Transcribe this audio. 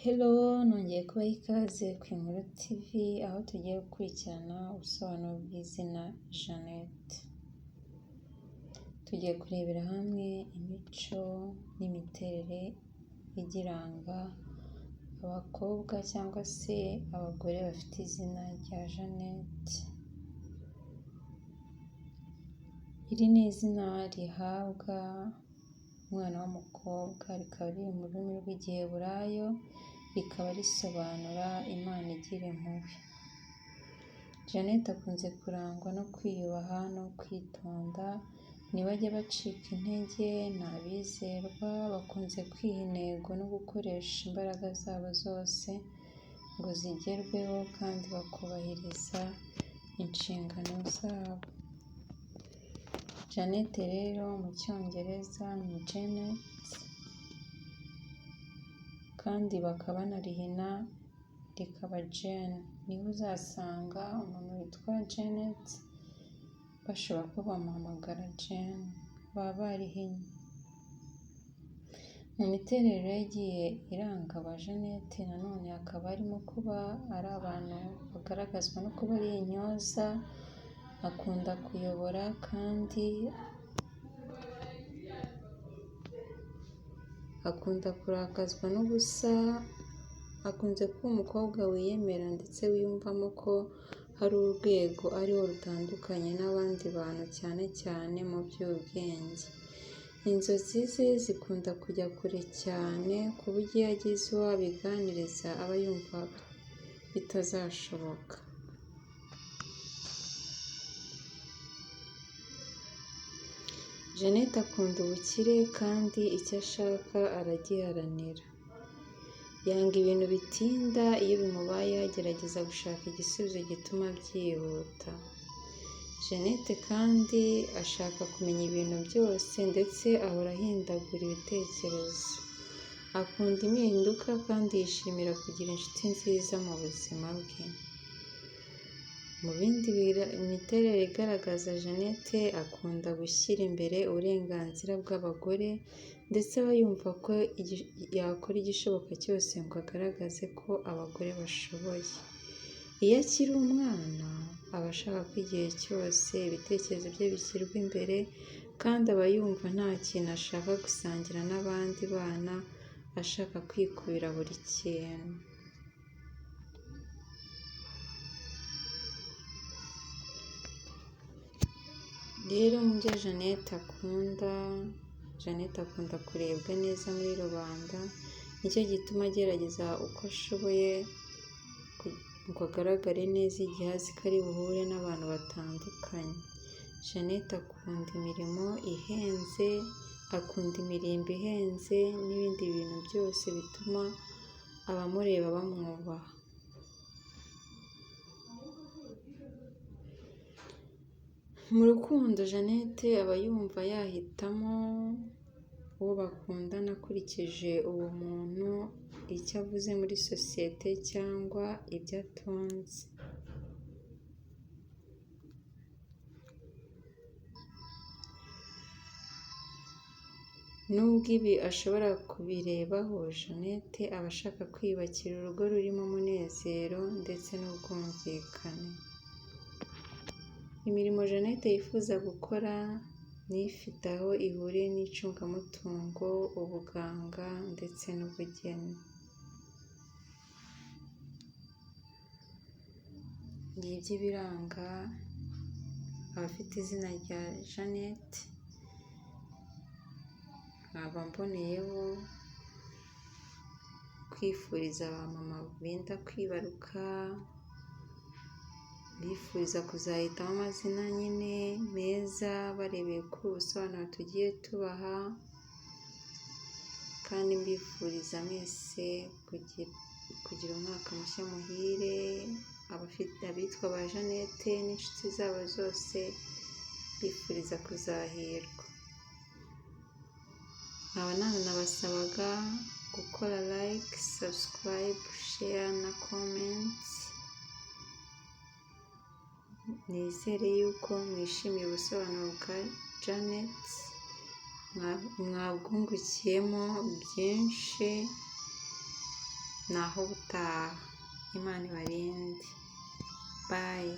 Hello, nongeye kubaha ikaze ku Inkuru TV, aho tugiye gukurikirana ubusobanuro bw'izina Jeannette. Tugiye kurebera hamwe imico n'imiterere igiranga abakobwa cyangwa se abagore bafite izina rya Jeannette. Iri ni izina rihabwa umwana w'umukobwa, rikaba riri mu rurimi rw'Igiheburayo, rikaba risobanura Imana igira impuhwe. Jeannette akunze kurangwa no kwiyubaha no kwitonda, ntibajya bacika intege, ni abizerwa, bakunze kwiha intego no gukoresha imbaraga zabo zose ngo zigerweho kandi bakubahiriza inshingano zabo. Jeannette rero mu Cyongereza ni Janet, kandi bakaba banarihina rikaba Jane. Niho uzasanga umuntu witwa Janet bashobora kuba bamuhamagara Jane, baba barihinnye. Mu miterere igiye iranga ba Jeannette nanone hakaba harimo kuba ari abantu bagaragazwa no kuba ari intyoza, akunda kuyobora kandi akunda kurakazwa n'ubusa, akunze kuba umukobwa wiyemera ndetse wiyumvamo ko hari urwego ariho rutandukanye n'abandi bantu cyane cyane mu by'ubwenge. Inzozi ze zikunda kujya kure cyane ku buryo iyo agize uwo abiganiriza aba yumva bitazashoboka. Jeannette akunda ubukire kandi icyo ashaka aragiharanira. Yanga ibintu bitinda, iyo bimubayeho agerageza gushaka igisubizo gituma byihuta. Jeannette kandi ashaka kumenya ibintu byose ndetse ahora ahindagura ibitekerezo. Akunda impinduka kandi yishimira kugira inshuti nziza mu buzima bwe. Mu bindi miterere igaragaza Jeannette, akunda gushyira imbere uburenganzira bw'abagore ndetse aba yumva ko yakora igishoboka cyose ngo agaragaze ko abagore bashoboye. Iyo akiri umwana, aba ashaka ko igihe cyose ibitekerezo bye bishyirwa imbere kandi aba yumva nta kintu ashaka gusangira n'abandi bana, ashaka kwikubira buri kintu. Rero mu byo Jeannette akunda, Jeannette akunda kurebwa neza muri rubanda, nicyo gituma agerageza uko ashoboye ngo agaragare neza igihe azi ko ari buhure n'abantu batandukanye. Jeannette akunda imirimo ihenze, akunda imirimbo ihenze n'ibindi bintu byose bituma abamureba bamwubaha. Mu rukundo Jeannette aba yumva yahitamo uwo bakundana akurikije uwo muntu icyo avuze muri sosiyete cyangwa ibyo atunze. Nubwo ibi ashobora kubirebaho, Jeannette aba ashaka kwiyubakira urugo rurimo umunezero ndetse n'ubwumvikane. Imirimo Jeannette yifuza gukora ni ifite aho ihuriye n'icungamutungo, ubuganga ndetse n'ubugeni. Ngibyo ibiranga abafite izina rya Jeannette, nkaba mboneyeho kwifuriza abamama benda kwibaruka, bifuriza kuzahitamo amazina nyine meza barebeye kuri ubu busobanuro tugiye tubaha, kandi mbifuriza mwese kugira umwaka mushya muhire, abitwa ba Jeannette n'inshuti zabo zose mbifuriza kuzahirwa. Nkaba nanabasabaga gukora like, subscribe, share na comment. Nizere yuko mwishimiye ubusobanuro bwa Jeannette, mwabwungukiyemo byinshi. Naho ubutaha, Imana ibarinde. Bye.